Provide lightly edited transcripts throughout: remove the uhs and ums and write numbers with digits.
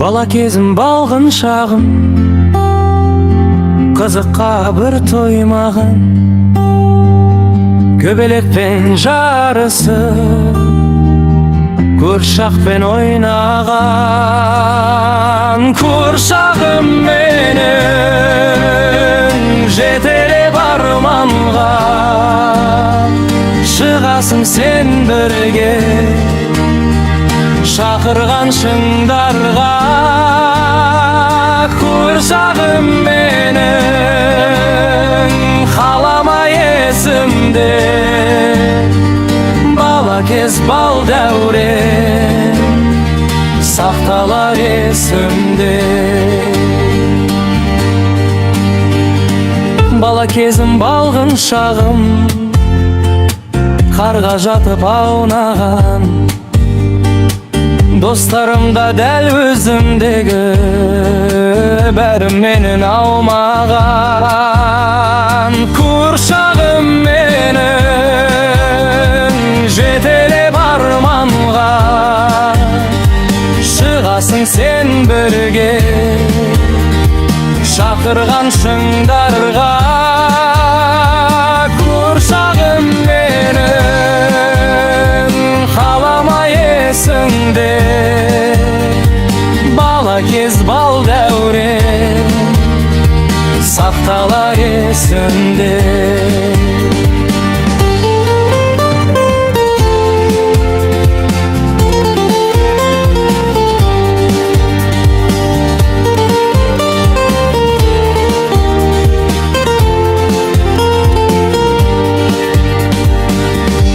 Бала кезім, балғын шағым, қызыққа бір тоймаған. Көбелекпен жарысып, қуыршақпен ойнаған. Қуыршағым менің, жетелеп арманға, шығасың сен бірге шақырған шыңдарға. Қуыршағым менің, қалама есімде бала кез, бал дәурен сақталар есімде. Бала кезім, балғын шағым, қарға жатып аунаған. Достарым да дәл өзімдегі, бәрі менен аумаған. Қуыршағым менің, жетелеп арманға, шығасың сен бірге шақырған шыңдарға. Қуыршағым менің, қалама есіңде бала кез, бал дәурен сақталар есімде.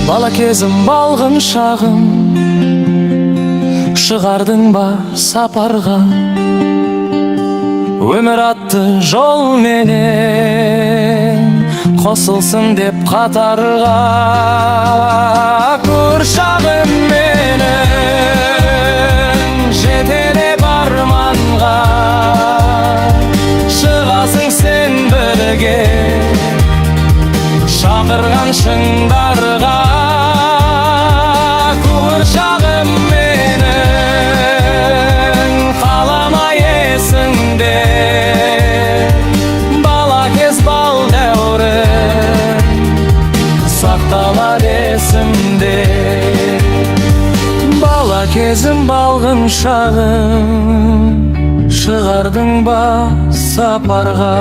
Бала кезім, балғын шағым, шығардың ба сапарға? Өмір атты жолменен қосылсын деп қатарға. Қуыршағым менің, жетелеп арманға, шығасың сен бірге шақырған шыңдарға. Қуыршағым менің, қалама есіңде бала кез, бал дәурен сақталар есімде. Бала кезім, балғын шағым, шығардың ба сапарға?